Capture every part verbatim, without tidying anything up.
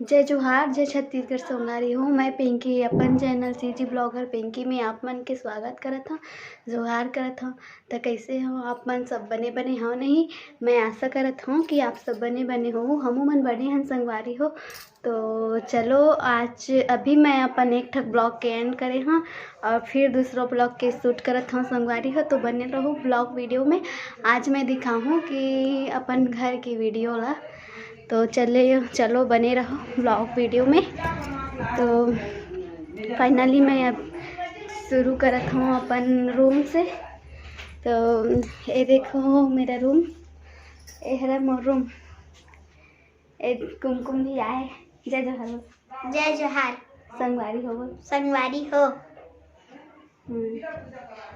जय जोहार, जय छत्तीसगढ़ संगवारी हो। मैं पिंकी अपन चैनल सीजी ब्लॉगर पिंकी में आप मन के स्वागत करत हव, जोहार करत हव। त कइसे हो आप मन? सब बने बने हो नहीं? मैं आशा करत हूँ कि आप सब बने बने हो, हमू मन बने हन संगवारी हो। तो चलो, आज अभी मैं अपन एक ठक ब्लॉग के एंड करे हव और फिर दूसरा ब्लॉग के शूट करत हव संगवारी हो। तो बने रहो ब्लॉग वीडियो में। आज मैं दिखाहूँ कि अपन घर की वीडियो ला। तो चले चलो, बने रहो ब्लॉग वीडियो में। तो फाइनली मैं अब शुरू करत हूँ अपन रूम से। तो ये देखो मेरा रूम, ये हरा मोर रूम। ए कुमकुम भी आए। जय जोहार। जय जोहार। संगवारी हो। संगवारी हो। हम्म,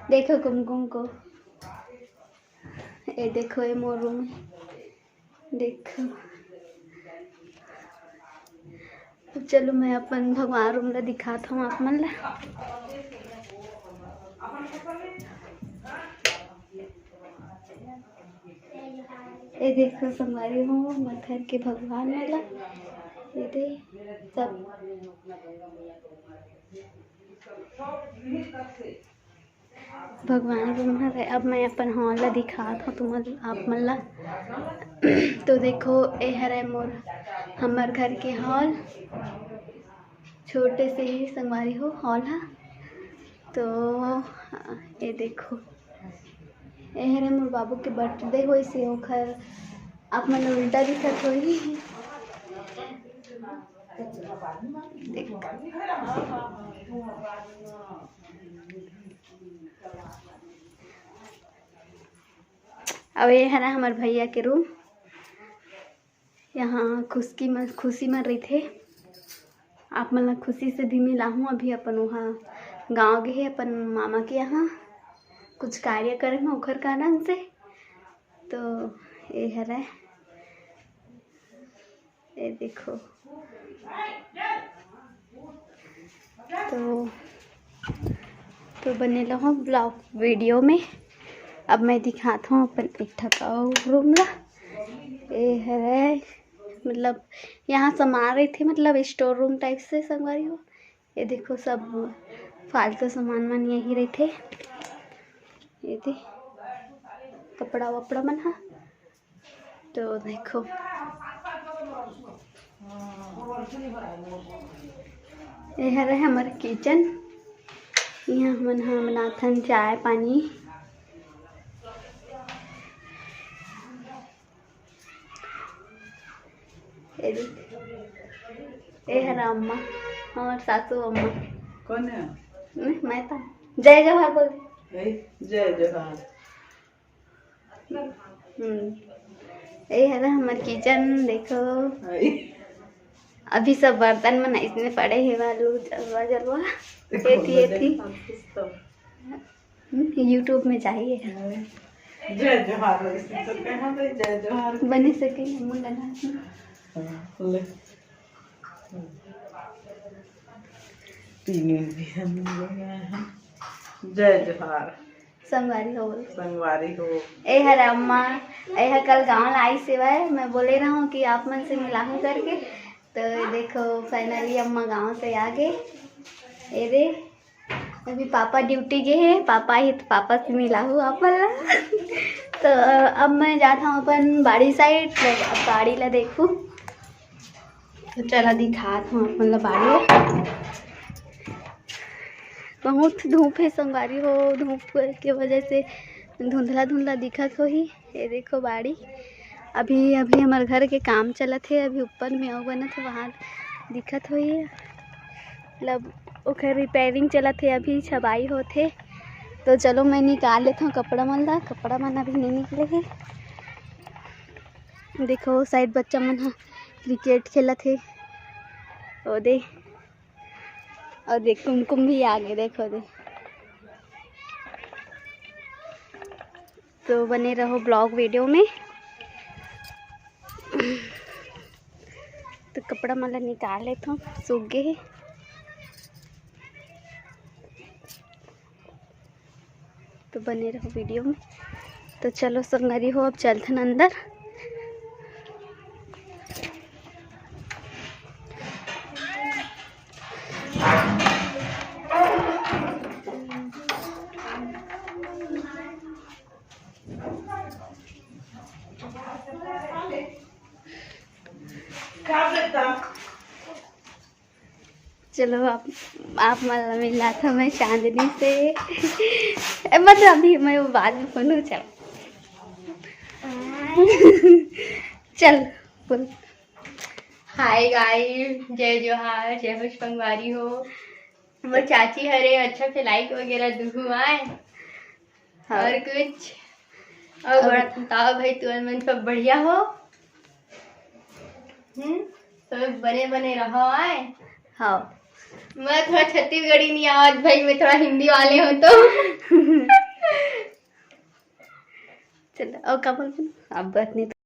देखो कुमकुम को। ए देखो, ये मोर रूम है। देखो, अब चलो मैं अपन भगवान रूम ला दिखात हूँ आप मन ला। ए देखो संगवारी हो, मथर के भगवान वाला, ये दे सब भगवान रूम हरे। अब मैं अपन हॉल ला दिखात हूँ तुमन, आप मन ला। तो देखो, ए हरे मोर, हमर घर के हॉल, छोटे से ही संगवारी हो हॉल हा। तो ये देखो, ए हरे मोर बाबू के बर्थडे होइस हे, ओखर आप मन उल्टा दिखत होही। देख। अब ये हरे हमर भैया के रूम। यहाँ खुशकी म-, खुशी मन रहिथे। आप मन ला खुशी से भी मिलाहूँ। अभी अपन वहाँ गाँव गे हे, अपन मामा के यहाँ कुछ कार्य करे म, ओखर कारण से। तो ये हरे, ये देखो। तो, तो बने रहो ब्लॉग वीडियो में। अब मैं दिखात हूँ अपन एक ठक अउ रूम ला। ये हरे, मतलब, यहाँ सामान रहिथे, मतलब, स्टोर रूम टाइप से संगवारी हो। ये देखो, सब फालतू सामान मन यही रहिथे। ये दे कपड़ा वपड़ा मन हा। तो देखो, ये हरे हमर किचन। यहाँ हमन ह बनाथन चाय पानी। ये देख, ये हरे अम्मा, हमर सासू अम्मा। कौन है? मैं, मैं तो। जय जोहार बोल। ए, जय जोहार। हम्म, ये हरे हमर किचन, देखो। हाय। अभी सब बर्तन मन अइसने पड़े हे, आलू जलवा जलवा। देखो, एथी, एथी। देखो, कुछ तो। हम्म, YouTube में चाहिए। जय जोहार, इसमें तो कहना था, जय जोहार। बने सके, मुंडा ना। हाँ, ले। तीनों भी हम लोग आए हैं। जय जोहार। संगवारी हो। संगवारी हो। ए हरे अम्मा, ए ह कल गाँव ला आइस हवय, मैं बोले रहूं कि आप मन से मिलाहूं करके, तो देखो finally अम्मा गाँव से आ गे। ए रे, अभी पापा ड्यूटी गे हे, पापा ही तो पापा से मिलाहूं आप मन ला। तो अब मैं जात हूं अपन बाड़ी side, बाड़ी ला देखूं। तो चला दिखात हूँ आप मन ला बाड़ी। बहुत धूप हे संगवारी हो, धूप के वजह से धुंधला धुंधला दिखत होही। ये देखो बाड़ी, अभी अभी हमर घर के काम चलत हे, अभी ऊपर में अउ बनत हे, वहाँ दिखत होही। मतलब ओकर repairing चलत हे, अभी छबाई होत हे। तो चलो मैं निकाल लेत हूँ कपड़ा मन ला, कपड़ा मन अभी नहीं निकले हे। देखो side बच्चा मन ह cricket खेलत हे। ओ दे, अउ देख कुमकुम भी आ गे, देखो दे। तो बने रहो vlog video में। तो कपड़ा मन ला निकाल लेथव, सूख गे हे। तो बने रहो video में। तो चलो संगवारी हो, अब चलथन अंदर। का करता? चलो, आप, आप मन ला मिलाथों मैं चांदनी से। ए, मतलब, अभी मैं वो बाद में बोलूँ, चल। चल, बोल। हाय गाइस, जय जोहार, जय हो संगवारी हो। मोर चाची हरे, अच्छा से लाइक वगैरह दुहू आए। हाँ। और कुछ? और और बताओ भाई, तुमन मन सब बढ़िया हो? हम्म, सब बने बने रहो आए। हाँ। मैं थोड़ा छत्तीसगढ़ी नहीं आवत भाई, मैं थोड़ा हिंदी वाले हूँ तो। चलो, और का बोल, अब बात नहीं।